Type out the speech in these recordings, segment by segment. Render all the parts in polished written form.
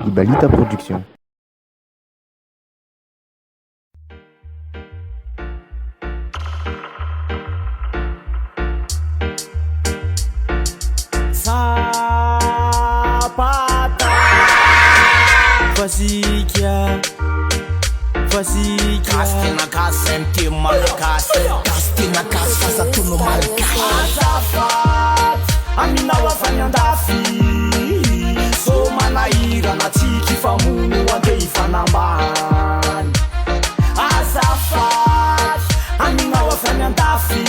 Ibalita Production. Sapata Fasika Fasika Gasy tena gasy zay miteny malagasy Gasy tena gasy fa za tono malgache Azafady aminao avy any andafy Zo manahirana tsika hifamono andeha hifanambany Azafady aminao avy any andafy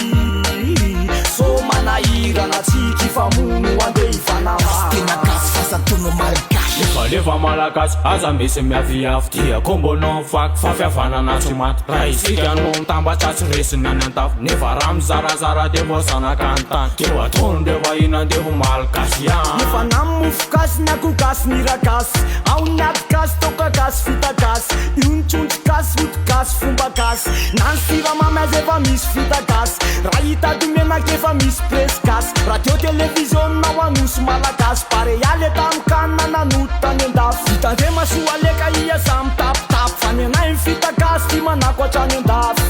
Zo manahirana tsika hifamono andeha Gasy hifanambany tena gasy fa za tono malgache Lefa lefa malagasy aza misy miaviavy dia kombonao vaky fa fihavanana tsy maty raha isika no mitambatra tsy resy ny any an-tafo nefa raha mizarazara dia voazanaka ny tany dia ho ataon'ireo vahiny andeha ho malagasy ihany. Efa na mofo gasy ny akoho gasy ny hira gasy Ao ny ady gasy toaka gasy vita gasy Io ny trondro gasy ody gasy fomba gasy Na ny siramamy aza efa misy vita gasy Raha hitady menaka efa misy presy gasy Radio televiziona ao anosy malagasy Barea le tamin'ny can nanody tany andafy Hitandrema soa aleka ia samy mitapitapy Fa ny anay ny vita gasy ty manako hatrany andafy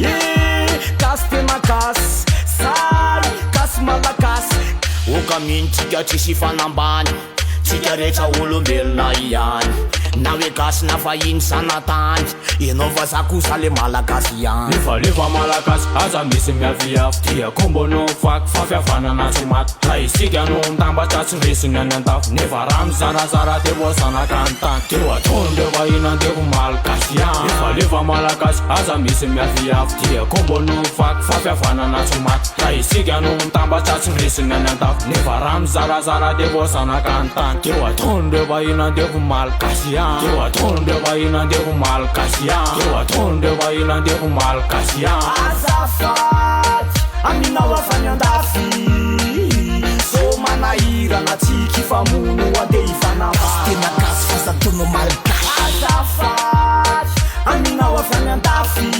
Eh gasy tena gasy Zay gasy malagasy. Oka mino tsika tsisy fanambany Tsika rehetra olombelona ihany Na hoe gasy na vahiny zanatany Ianao vazaha kosa le malagasy ihany. Lefa lefa malagasy aza misy miaviavy dia kombonao vaky fa fihavanana tsy maty raha isika no mitambatra tsy resy ny any andafy nefa raha mizarazara dia voazanaka ny tany dia ho ataon'ireo vahiny andeha ho malagasy ihany lefa lefa malagasy aza misy miaviavy dia kombonao vaky fa fihavanana tsy maty raha isika no mitambatra tsy resy ny any andafy nefa raha mizarazara dia voazanaka ny tany dia ho ataon'ireo vahiny andeha ho malagasy ihany dia ho ataon'ireo vahiny andeha ho malagasy ihany dia ho ataon'ireo vahiny andeha ho malagasy ihany. Azafady aminao avy any andafy Zo manahirana tsika hifamono andeha hifanambany Gasy tena gasy fa za tono malgache. Azafady aminao avy any andafy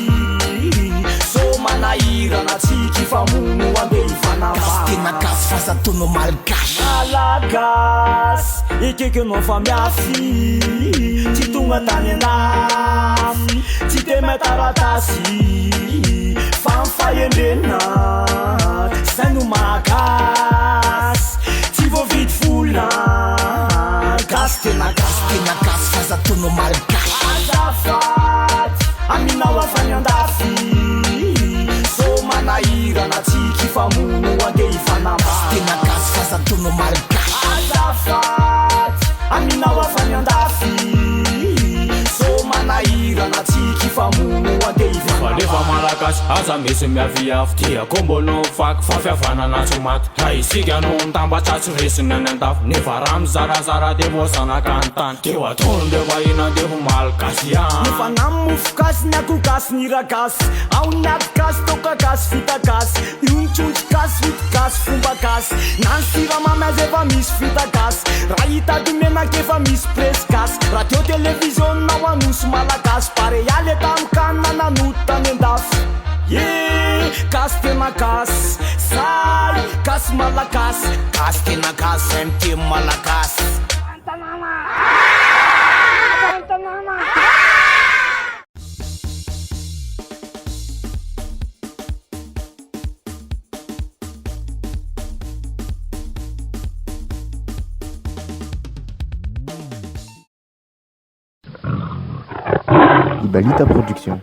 Zo manahirana tsika hifamono andeha hifanambany Gasy tena gasy fa za tono malgache. Malagasy ekeko ianao fa miafy Tsy tonga tany andafy Tsy dia mahay taratasy Fa ny fahendrena Zay no mahagasy Tsy voavidy vola Gasy tena Gasy gasy tena gasy fa za tono malgache. Azafady aminao avy any andafy Zo manahirana tsika hifamono andeha Gasy hifanambany tena gasy fa za tono malgache. Azafady aminao avy any andafy Zo manahirana tsika hifamono andeha Lefa lefa hifanambany malagasy aza misy miaviavy dia kombonao vaky fa fihavanana tsy maty raha isika no mitambatra tsy resy ny any andafy nefa raha mizarazara dia voazanaka ny tany dia ho ataon'ireo vahiny andeha ho malagasy ihany. Efa na mofo gasy ny akoho gasy ny hira gasy Ao ny ady gasy toaka gasy vita gasy Io ny trondro gasy ody gasy fomba gasy Na ny siramamy aza efa misy vita gasy Raha hitady menaka efa misy presy gasy Radio televiziona ao anosy malagasy Barea le tamin'ny can nanody tany andafy Eh gasy tena gasy Zay gasy malagasy. Gasy tena gasy zay miteny malagasy. Ibalita Production.